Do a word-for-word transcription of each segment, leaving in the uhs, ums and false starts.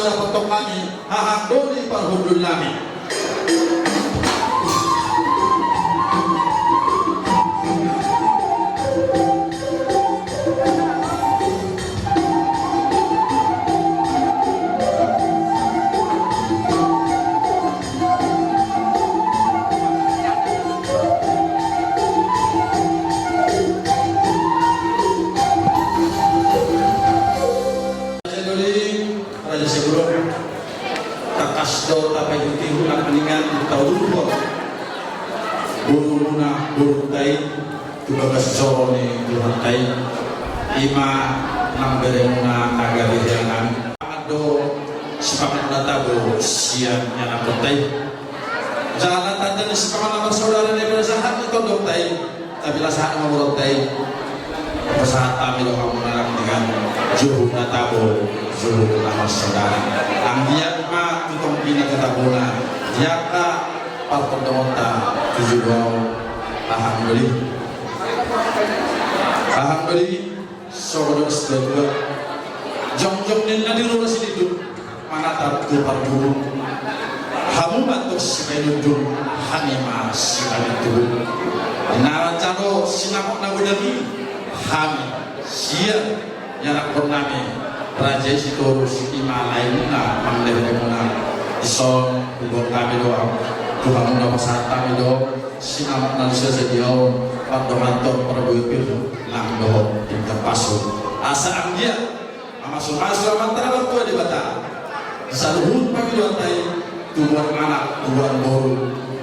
Dapothon nami, hahang doli parhundul nami. Raja Doling, Raja Sigulon, tangkas do tapaihut-ihut nangkiningan, taudurhon borumuna, borunta i, tu bagas joro ni Tuhanta i, i ma nang beremuna na gabe hea nami. Anggiat do sipanganon na tabo sian ianakhonta i. Jala tanda ni sipanganon na marsaudara na i, pada sahat ni tondongta i, tapi pada sahat ni umurta i, pasahat hami do hamuna nangkiningan, jouhon na tabo, jouhon na marsaudara. Anggiat ma tu tonggina tu tabona, di angka partondongonta tu joloan on. Hahang Doling, hahang Doling. Songon dok situa-tua, jongjong ninna di rura Silindung, manatap tu parpudun. Hamu ma antong sipainundun, hami ma sipainundun. Na manjalo sinamot na godang i, hami sian ianakhon nami, Raja i Sitorus, i ma laemuna, amang beremuna. Dison huboan hami do, tu hamuna pasahat hami do sinamot na so sadia on, pardonganhon parbue pir nang dohot tingkap pasu. Asa anggiat mamasu-masu Amanta na martua Debata saluhut pangidoanta i, tubuan anak, tubuan boru,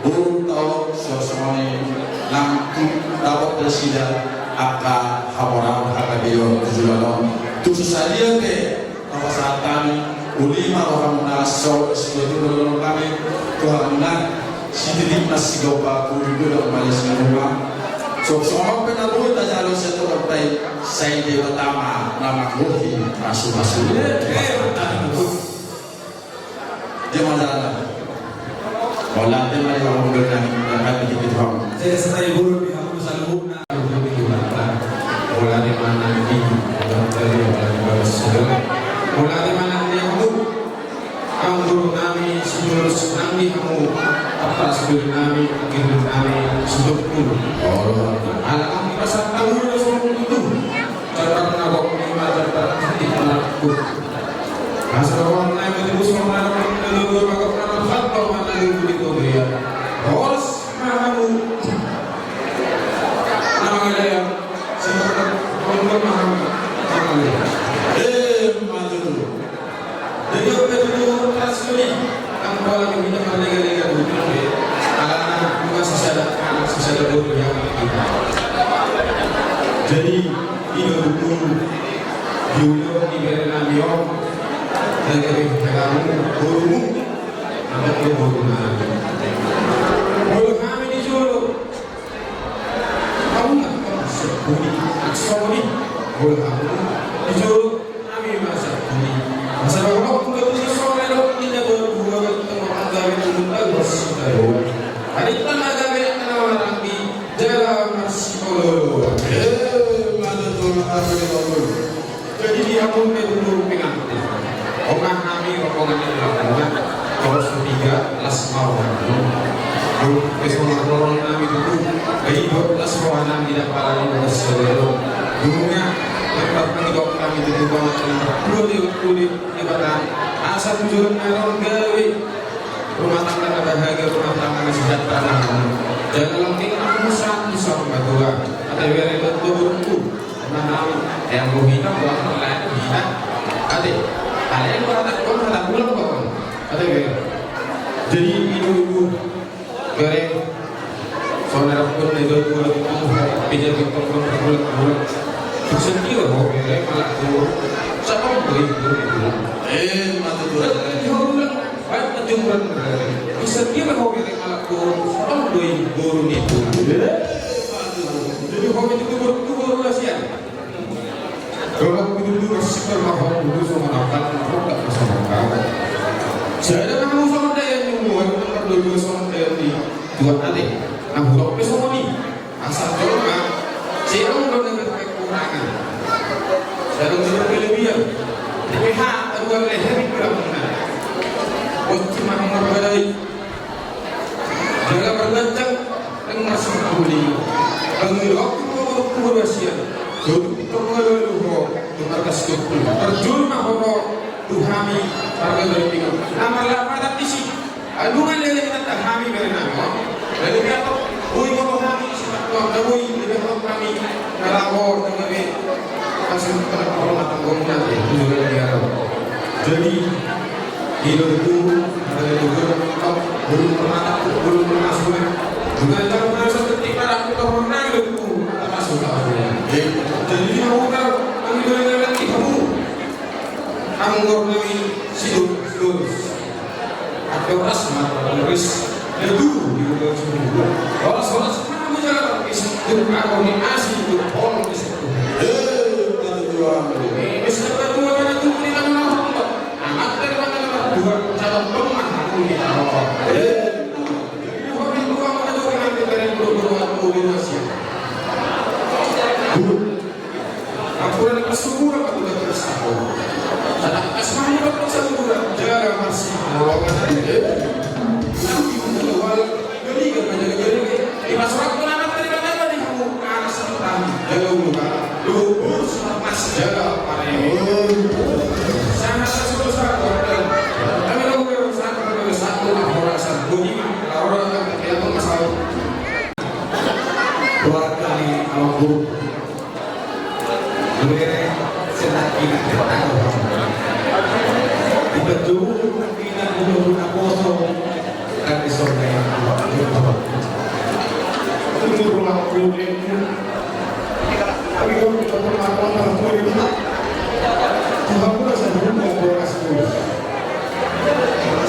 boru taon, songon i nang tu dapot nasida angka hamoraon, hagabeon tu joloan on. Tung so sadia pe pasahat hami, uli ma rohamuna, songon situa-tua do dohonon nami tu hamuna, sititi ma sigompa, uli godang ma les ni ruma. Songon on pe na boi tajalo sian Tuhanta i, sai Debata ma na manggohi pasu-pasu. Dia ma jala. Mauliate ma di hamuna nang, nang hami di Tuhanta. Jadi, sai boru di hamuna saluhutna. Mauliate ma nang di, mauliate ma nang di, mauliate ma nang di, amang boru nami Sitorus, nang di hamu, amang boru nami, amang boru nami Sitompul. Ala nang di pasahat hamu do songon tutu. Jala na gok ni ma jala na gok. Asa rohana nami tu busu mana, na gok na gok na gok na gok. Horas ma hamu. Nama gaya. Siapa? Horas ma hamu. Nama gaya. Eh, maju dulu. Jadi, oke dulu, kelas ini. Kan pola kita marlega-lega dulu, ya. Alana, bukan sesada, anak sesada dulu, ya. Jadi, ini dulu. Di ujung, di bere nami on. Lagi, eh, pegang, borumu. Apa tuh boru nami? Boru nami di jolo. Hamu ma sian pudi, songon i, boru hamu, di jolo, hami ma sian pudi. Asa dohot tu songon i do, ninna boru, boru, tengok anggawe tu boru, boru, boru. Adinta na gabe, na maranggi, jala marsipololo. Eh, mana tu, mana tu, mana tu. Jadi di hamu pe dulu pengantin. Onga hami rombongan ni rombongan. Poros ketiga, las ma roha nami. Dulu pe songon roha nami dulu. Jadi dua las roha nami di dapalan ni boras sewelo. Dulunya, tempat nami dok nami dulu banget. Dulu di, dulu di, di batang. Asa tujuan na ro gabe. Rumah tangga na bahagia, rumah tangga na sejahtera. Jangan lengking amusan di sorga tua. Kata bere betul. Nah, yang gua minta buat lain kita. Ade, ada yang gua tak gua tak pulang kok. Ade, bere. Jadi ibu-ibu, bere, saudara pun itu gua itu, pinjam ke toko, gua, gua. Sendiri, oh, bere, malah gua. Siapa pun itu, itu. Eh, mati tuh. Baik, na jumran. Bisa dia lah hobi rek anak guru. Om doi guru ni guru. Jadi hobi itu guru, itu guru lah sian. Kalau itu guru super mahal guru sama nakal, nakal tak bisa nakal. Saya dah mau sama daya ni, mau sama daya ni. Dua kali. Nah, guru apa sama ni? Asa jolma, sirong do na berkekurangan. Sirong do na berkelebihan. Tapi ha, dua leher di kurang. Boru Asia, tu tingki tonga lolo ho tu marga Sitompul. Tarjolo ma ho ro tu hami marga Garinting. Na marlapatan disi. Adungan lele na hami bere nami. Jadi dia tu, ui mo hami disi, na ui dia tu hami. Kalau ho dengan ni kasih kita hormat tanggung nanti. Jadi Ido tu, ada juga, oh, belum pernah takut, belum pernah sulit. Juga kalau merasa ketika aku tak pernah itu, tak masuk aku. Jadi dia mau tahu, kami boleh lagi kamu. Kamu nggak boleh situ, terus. Ada orang sama, terus. Dia dulu, di rumah semua. Orang, orang semua kamu jalan, itu aku ni asli, itu orang di situ. Eh, ada dua orang. Eh, bisa berdua, ada dua, di mana orang. Amat dari mana nomor dua, calon pemenang aku di Jawa. Eh, jadi nomor dua mana tuh, dengan kita yang dua puluh dua, dua puluh dua sih. Aku udah dikasih kurang, aku udah terus aku. Karena kasih mana udah terus aku udah jaga masih. Eh, nanti udah awal. Jadi, kan, jadi, jadi, di masyarakat pun anak tadi kan ada di kampung, anak satu kami. Jaga dulu, Pak. Dulu, urus, Mas, jaga, Pak. Sangat susah, Pak. Kami tahu, kan, satu, satu, satu, laporan, satu, lima, laporan, kan, tidak pun masalah. Keluarga di Awang Guru. Bere, sedang ingat ketawa. Di betul, ingat dulu, guna kosong. Kan di sorga yang tua, yang tua. Itu ruang kulit. Tapi kalau kita pernah apa, apa, apa, itu, Tuhan pun rasa dulu, mau boras dulu.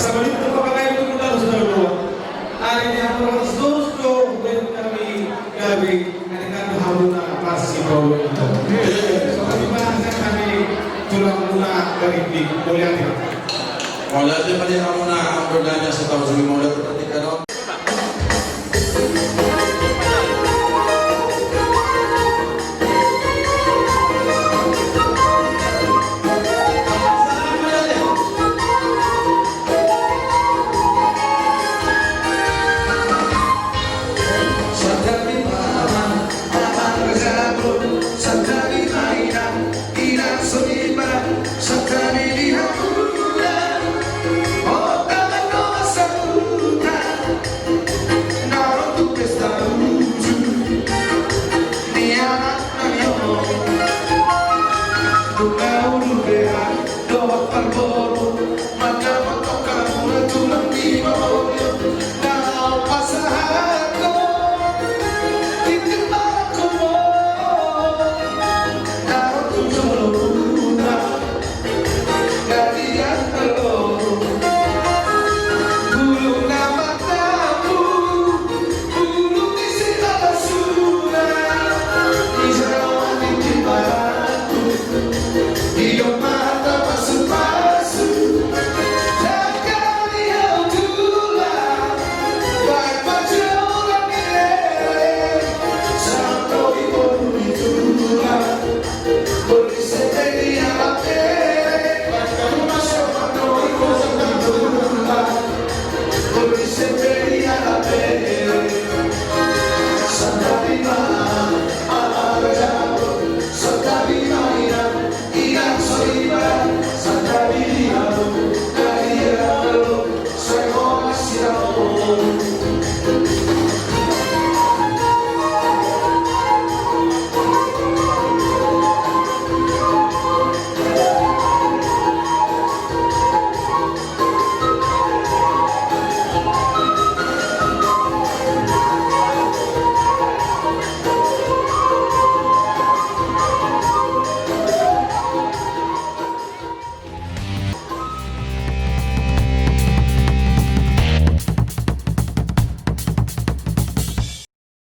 Sama itu, apa, apa, itu, kita harus tahu dulu. Ari ni hamuna marsidohot do, baen hami gabe, na denggan do hamuna marsipaoloan. Songon i ma hami tulang muna Garinting, mauliate. Mauliate ma di hamuna, anggo dana sataon suli mauliate partingkian on.